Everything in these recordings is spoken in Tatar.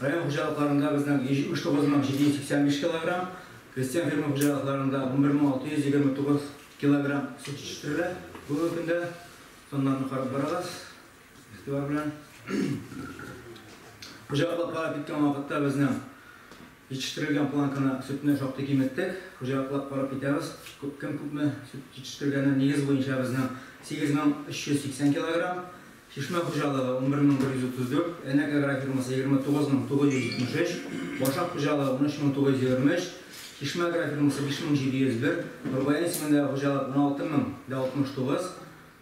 Район хуҗалыкларында безнең 179 785 килограмм, крестьян фермер хуҗалыкларында 11 629 килограмм сөт җитештерелә. Бүгенге көндә саннарны карап барабыз. Игътибар белән. Хуҗалыклап карап киткән вакытта безнең җитештерелгән планканы сөтне шактый киметтек. Хуҗалыклап карап китәбез. Кем күпме сөт җитештергәне нигез буенча безнең 8380 килограмм. Чишмә хуҗалыгы 11 134, Әнәк агрофирмасы 29 973, Башак хуҗалыгы 13 923, Чишмә агрофирмасы 5701, Нурбаян исемендәге хуҗалык 16 069,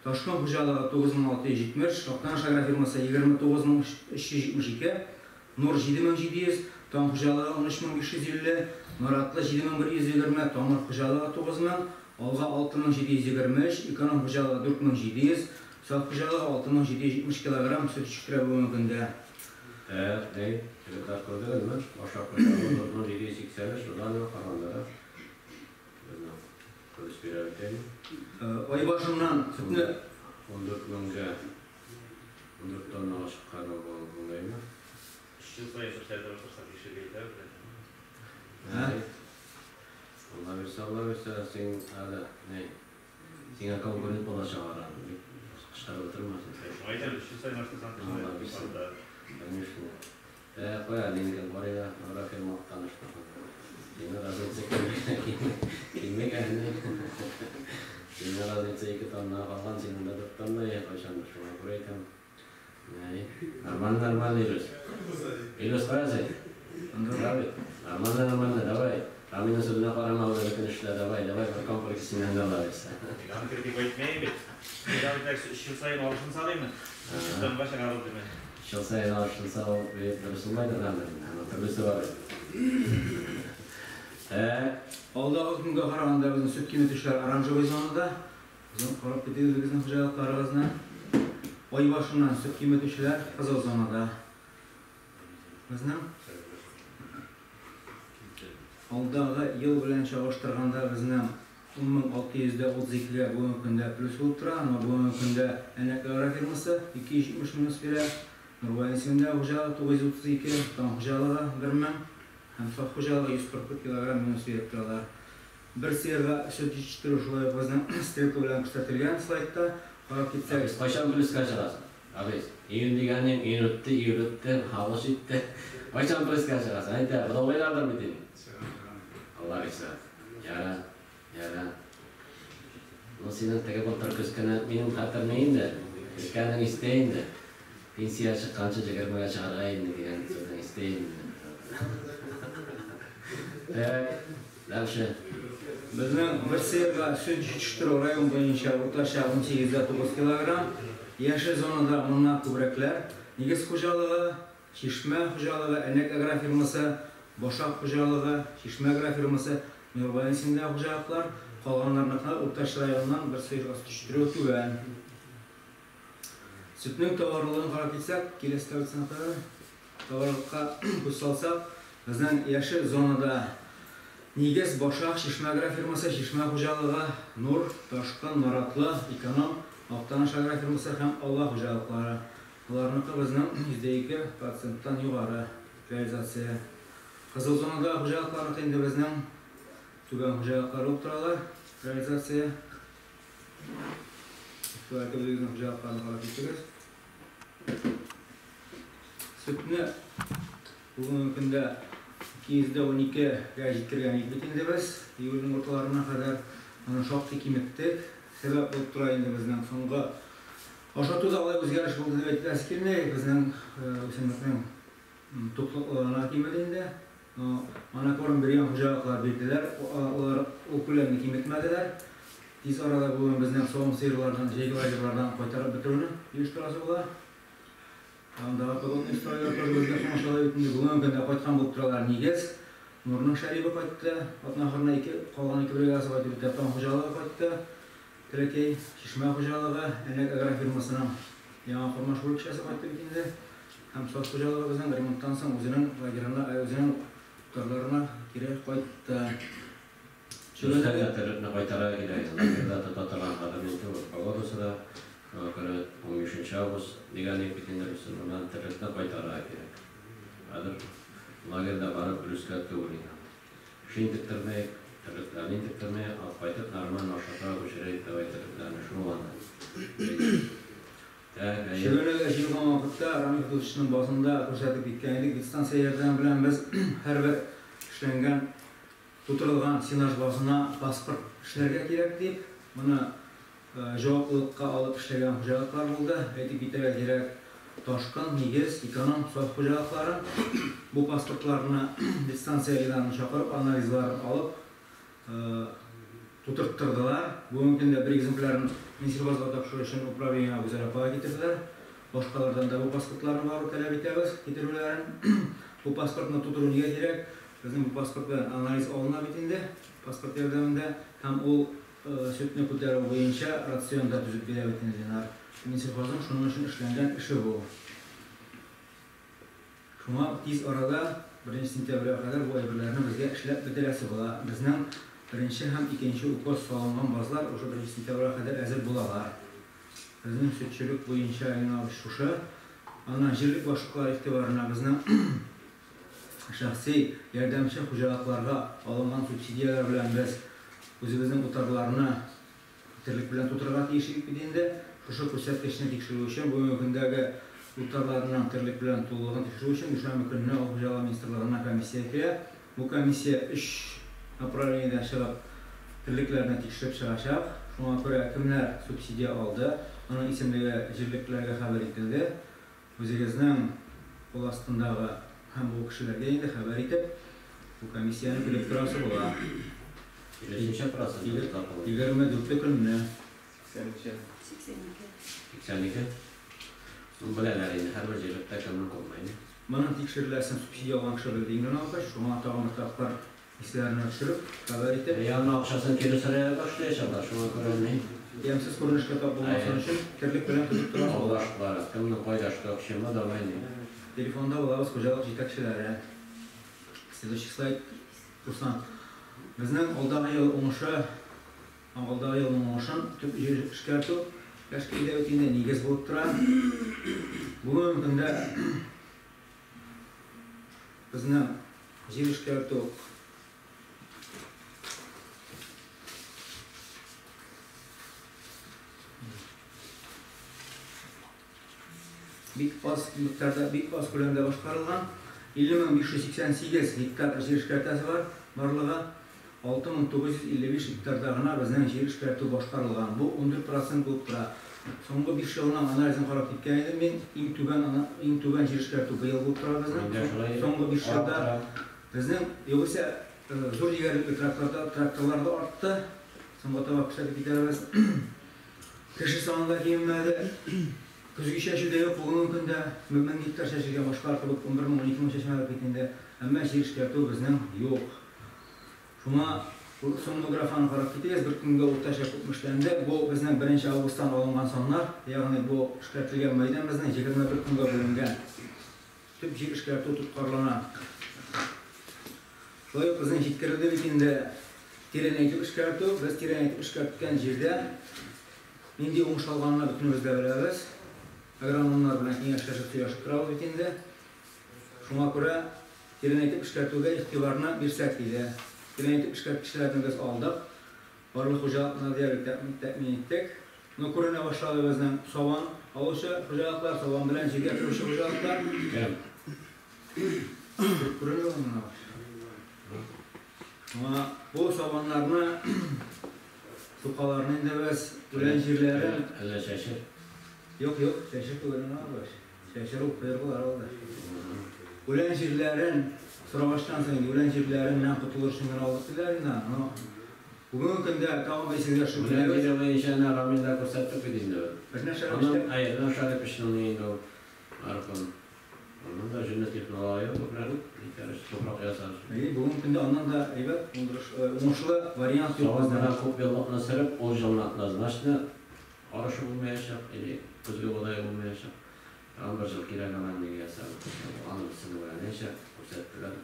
Ташкын хуҗалыгы 9670, Актаныш агрофирмасы 29 372, Нур 7700, Таң хуҗалыгы 13 550, Наратлы 7120, Тамыр хуҗалыгы 9000, Алга 6723, Эконом хуҗалыгы 4700, Саф хуҗалыгы 6770 килограмм сөт җитештерә бүгенге көндә. Так, әй, егетләр, күрдегезме? Башак хуҗалыгы 4783, узган елга караганда да безнең плюс бирә бит инде. Ай башыннан сөтне 14 меңгә 14 тоннага чыккан ул булаймы? 3 ел саен эшләрдә утырсак, ишеге әйтәбез. Әй. Алла бирсә, Алла бирсә, син әле не? Сиңа конкурент булачак алар. Бик кычкырып утырмасын. Шуңа әйтәм, 3 ел саен арттырсаң, Алла бирсә. Конечно. Кая, Ленинка бар я, агрофирма Актанышта. Сиңа разница кимегән. Сиңа разница 2 тонна калган, синең дә 4 тонна, я кайчандыр шуңа күрә әйтәм. Әй, нормально, нормально, Илюс. Илюс, кая син? Давай. Нормально, нормально, давай. Рамилнең сүзенә карама, үзеңнекен эшлә, давай, давай, бер комплекс синнән дә ала бирсә. Аны кертеп әйтмәйм бит. Бит 3 ел саен алышын димме? Тонга чыгарыл димме? 3 ел саен алышынса, ул бит дөрес булмай торгандыр инде. Аның төрлесе бар бит. Так, Алдагы көнгә караганда безнең сөт киметүчеләр оранжевый зонада. Безнең карап китегез безнең хуҗалыкларыбызны. Ай башыннан сөт киметүчеләр кызыл зонада. Безнең алдагы ел белән чагыштырганда безнең 10 632-гә бүгенге көндә плюс булып тора. Ама бүгенге көндә Әнәк агрофирмасы 270 минус бирә. Нурбай исемендәге хуҗалыгы 932, Таң хуҗалыгы 1000 һәм Саф хуҗалыгы 144 килограмм минус биреп торалар. Бер сыерга сөт җитештерү шулай ук безнең стрелка белән күрсәтелгән слайдта. Карап китсәк, Абис, кайчан плюска чыгасың? Абис, июнь дигәнең, июнь үтте, июль үтте, август җитте. Кайчан плюска чыгасың? Әйтә, бодаугайлардыр бит инде. Алла бирсә. Яра, яра. Ну, синең теге былтыр көз көне минем хәтерне инде. Әйткәнең истә инде. Пенсия чыкканчы 20-гә чыгарга инде дигән сүзең истә инде. Так, дальше. Безнең бер сыерга сөт җитештерү район буенча уртача 18,9 килограмм. Яшел зонада моннан күбрәкләр. Нигез хуҗалыгы, Чишмә хуҗалыгы, Әнәк агрофирмасы, Башак хуҗалыгы, Чишмә агрофирмасы, Нурбай исемендәге хуҗалыклар, калганнарныкы уртача районнан бер сыерга сөт җитештерү түбән. Сөтнең товарлылыгын карап китсәк, киләсе таблицаны карап, товарлыкка күз салсак, безнең яшел зонада Нигез, Башак, Чишмә агрофирмасы, Чишмә хуҗалыгы, Нур, Ташкын, Наратлы, Эконом, Актаныш агрофирмасы һәм Алла хуҗалыклары. Аларныкы безнең 2% югары реализация. Кызыл зонада хуҗалыкларныкы инде безнең түбән хуҗалыклар булып торалар реализация. Шулай итеп үзегезнең хуҗалыкларны карап китегез. Сөтне бүгенге көндә 212-гә җиткергән идек бит инде без, июльнең урталарына кадәр. Аны шактый киметтек. Сәбәп булып тора инде безнең соңгы ашатуда алай үзгәреш булды дип әйтәсе килми. Безнең үсемлекнең туклыклылыгына кимеде инде. Монокорм биргән хуҗалыклар бирделәр. Алар ул күләмне киметмәделәр. Тиз арада бүген безнең савым сыерлардан, җәйге лагерьлардан кайтарып бетерүне оештырасы була. Андагы подобный историяләр тоже безгә комачаулый бит инде. Бүгенге көндә кайткан булып торалар нигез. Нурның Шәрибе кайтты. Атна ахырына ике, калган ике бригадасы кайтып бетә. Таң хуҗалыгы кайтты. Теләкәй, Чишмә хуҗалыгы, Әнәк агрофирмасының яңа Кормаш бүлекчәсе кайтты бит инде. Һәм Саф хуҗалыгы безнең ремонттан соң үзенең лагерына, үзенең утарларына кире кайтты. Сүзләргә терлекне кайтара кирәк. Лагерьда тота торган хәзер ни түгел. Погодасы да, шуңа күрә 15 август дигән бит инде без моннан терлекне кайтара кирәк. Хәзер Лагерьда барып өлескә түгел инде. Кеше интектермәй, терлекләрне интектермәй, алып кайтып нормально ашатырга күчерәйек давай терлекләрне шул анда. Так, әйе. Чөгенергә җыелган вакытта Рамил Федотовичның базында күрсәтеп киткән идек. Дистанция ярдәме белән без һәрбер эшләнгән, тутырылган сенаж базына паспорт эшләргә кирәк дип, моны җаваплылыкка алып эшләгән хуҗалыклар булды. Әйтеп китәргә кирәк, Ташкын, Нигез, Эконом, Саф хуҗалыклары бу паспортларны дистанция ветеринарын чакырып, анализларын алып, тутырттырдылар. Бүгенге көндә бер экземплярын Минсельхозга тапшыру өчен управлениегә Гүзәл апага китерделәр. Башкалардан да бу паспортларны бару таләп итәбез, китерүләрен. Бу паспортны тутыру нигә кирәк? Безнең бу паспорт белән анализ алына бит инде, паспорт ярдәмендә, һәм ул сөтне күтәрү буенча рацион да төзеп бирә бит инде Ленар. Минсельхозның шуның өчен эшләнгән эше бу. Шуңа тиз арада, беренче сентябрьгә кадәр бу әйберләрне безгә эшләп бетерәсе була. Безнең беренче һәм икенче укос салынган базлар уже беренче сентябрьгә кадәр әзер булалар. Безнең сөтчелек буенча юнәлеш шушы. Аннан җирлек башлыклары игътибарына безнең шәхси ярдәмче хуҗалыкларга алынган субсидияләр белән без үзебезнең утарларны терлек белән тутырырга тиеш идек бит инде. Шушы күрсәткечне тикшерү өчен, бүгенге көндәге утарларның терлек белән тулылыгын тикшерү өчен дүшәмбе көнне Авыл хуҗалыгы министрлыгына комиссия килә. Бу комиссия өч направлениедән чыгып терлекләрне тикшереп чыгачак. Шуңа күрә кемнәр субсидия алды, аның исемлеге җирлекләргә хәбәр ителде. Үзегезнең кул астындагы һәм бу кешеләргә инде хәбәр итеп, бу комиссияне белеп торасы була. Киләсе ничә процент тапылды? 24 көнне. 82. 82. Ну, беләләр инде, һәрбер җирлектә кемнең күпме инде. Моның тикшереләсен субсидия алган кеше белде инде алгач, шуңа тагын бер тапкыр исләренә төшереп, хәбәр итеп. Янына акчасын кире сорый башлаячаклар, шуңа күрә ни? Ямьсез күренешкә тап булмасын өчен терлек белән көтеп торасы була. Авылдашлар, кемнең кайда что к чему, давай ни. Телефонда булабыз хуҗалык җитәкчеләре. Следующий слайд. Руслан. Безнең алдагы ел уңышы, алдагы елның уңышын төп җир эшкәртү тәшкил итә бит инде, нигез булып тора. Бүгенге көндә безнең җир эшкәртү бик аз микъдарда, бик аз күләмдә башкарылган. 50 588 гектар җир эшкәртәсе бар барлыгы. 6955 гектарда гына безнең җир эшкәртү башкарылган. Бу 14% булып тора. Соңгы 5 елның анализын карап киткән идем мин. Иң түбән җир эшкәртү быел булып тора безнең. Инде шулай Соңгы 5 елда карап безнең югыйсә зур егәрлекле тракторда тракторлар да артты. Соңга таба күрсәтеп китәрбез. Кеше саны да кимемәде. Көзге чәчү дә юк бүгенге көндә. 1000 гектар чәчелгән, башкалар кебек 11 мең, 12 мең чәчмәдек бит инде. Әмма җир эшкәртү безнең юк. Шуңа бу соңгы графаны карап китегез, бер көнгә уртача күпме эшләнде. Бу безнең 1 августтан алынган саннар, ягъни бу эшкәртелгән мәйдан безнең 21 көнгә бүленгән. Төп җир эшкәртү тоткарлана. Шулай ук безнең җиткерелде бит инде тирәнәйтеп эшкәртү. Без тирәнәйтеп эшкәрткән җирдә нинди уңыш алганны бөтенебез дә беләбез. Агрономнар белән киңәшләшеп сөйләшеп торабыз бит инде. Шуңа күрә тирәнәйтеп эшкәртүгә игътибарны бирсәк иде. Тирәнәйтеп эшкәрткечләрне без алдык. Барлык хуҗалыкны диярлек тәэмин иттек. Но күренә башлады безнең сабан алучы хуҗалыклар, сабан белән җиргә керүче хуҗалыклар. Кем? Күренә моны. Шуңа бу сабаннарны, сукаларны инде без үлән җирләрен Әллә чәчер? Юк, юк, чәчер түгел аны баш. Чәчер ул кыйрлар алды. Үлән җирләрен сорагачтан соң инде үлән җирләреннән котылыр өчен генә алдык диләр инде. Но бүгенге көндә тагын бер исегезгә төшереп Үлән китәбез. җире буенча әнә Рамил дә күрсәттек бит инде. Бер нәрсә Аның, эшләп әйе, Ринат Шәриповичның инде ул аркын. Аның да җүнле технология күпләр, икәреш туфрак ясар. Әйе, бүгенге көндә аннан да әйбәт уңышлы вариант юк Сабан бездә. белән күп еллыкны сөреп, ул елны однозначно арышы булмаячак, или көзге бодае булмаячак. Тагын бер ел кирәк аңа нигә ясар. Аны берсен үләнәчә күрсәттеләр,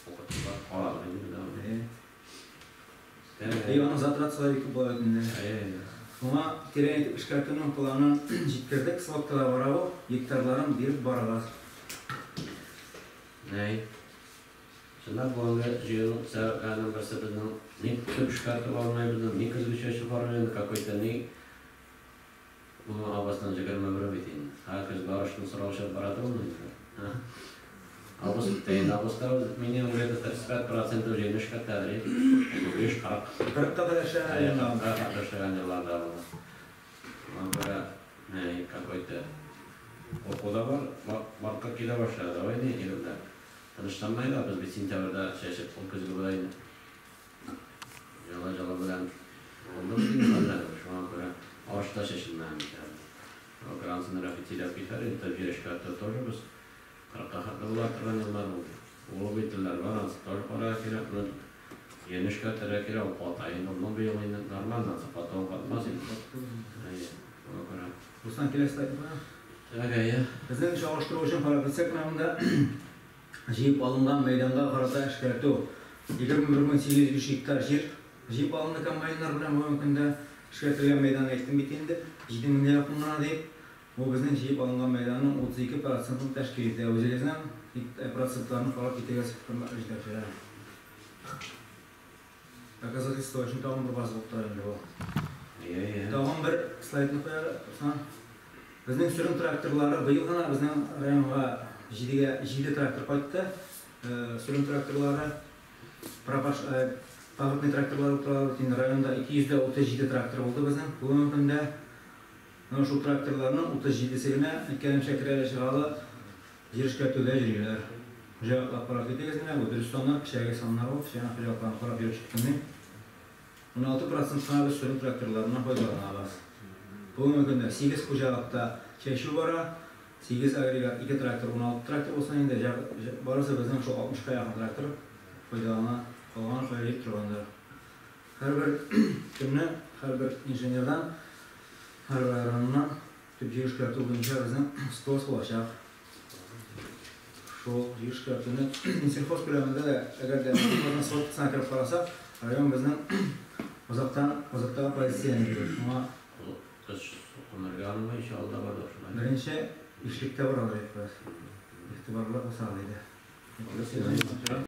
укыттылар, карадык инде без аны. Әйе. Әйе, аның затратасы бик күп була бит инде. Әйе. Шуңа тирәнәйтеп эшкәртүнең планын җиткердек, сводкада бара бу, гектарларын биреп барабыз. Нәй? Чынлап бүгенге җыюның сәбәпләренең берсе безнең ни төп эшкәртеп алмыйбыз, ни көзге чәчү бармый, какой-то ни Бүген августның 21 бит инде. Һәр көзге арышны сорау чыгып бара түгелме инде? Август бетте инде. Августта минимум где-то 35 процентов җыйны эшкәртәдер. 35, 40. 40 ка кадәр эшләгән еллар. 40 кадәр эшләгән еллар да булды. Шуңа күрә какой-то курку да бар, барлыкка килә башлады. Давай не, егетләр. Тынычланмыйк да, без бит сентябрьдә чәчеп, ул көзге бодайны Җылы-җылы белән булды бит инде хәлләр. Шуңа күрә арыш та чәчелмәгән бит әле. Шуңа күрә анысын Рәфит сөйләп китәр инде. Төп җир эшкәртү тоже без кырыкка хәтле була торган еллар булды. Углубителләр бар, анысы тоже карарга кирәк. Моны җирне эшкәртергә кирәк, ул ката инде. Ну, быел инде нормально, анысы катуын катмас инде. Әйе, шуңа күрә. Руслан, киләсе слайдны куя. Так, әйе. Безнең чагыштыру өчен карап китсәк, менә монда җыеп алынган мәйданга карата эшкәртү 21805 гектар җир җыеп алынды комбайннар белән бүгенге көндә. Эшкәртелгән мәйданны әйттем бит инде, 7 меңгә якын гына дип. Бу безнең җыеп алынган мәйданның 32 процентын тәшкил итә. Үзегезнең процентларны карап китегез, хөрмәтле җитәкчеләр. Доказательство өчен тагын бер база булып тора инде бу. Тагын бер слайдны куяр, Руслан. Безнең сөрем тракторлары быел гына безнең районга җидегә җиде трактор кайтты. Сөрем тракторлары, пропаш, паводный тракторлар булып торалар бит инде. Районда 237 трактор булды безнең бүгенге көндә. Менә шул тракторларның 37-се генә, әйткәнемчә, керәле чыгалы җир эшкәртүдә йөриләр. Хуҗалыклар карап китегез менә, бу дөрес саннар, кичәге саннар ул, кичә генә хуҗалыкларны карап йөреп чыктым мин. 16 процент кына без сөрем тракторларыннан файдаланабыз. Бүгенге көндә 8 хуҗалыкта чәчү бара, 8 агрегат, 2 трактор, 16 трактор булсын инде, барысы безнең шул 60 ка якын трактор файдалана, калганы шулай йөреп торгандыр. Һәрбер көнне, һәрбер инженердан, һәрбер агрономнан төп җир эшкәртү буенча безнең спрос булачак. Шул җир эшкәртүне Минсельхоз күләмендә дә, әгәр дә Минсельхозның сводкасына кереп карасак, район безнең озактан озактагы позицияне бирә. Шуңа Кыш гомергә алынмыйча алда бардык шулай. Беренче бишлектә баралар, әйтеп. Игътибарлы булсагыз иде.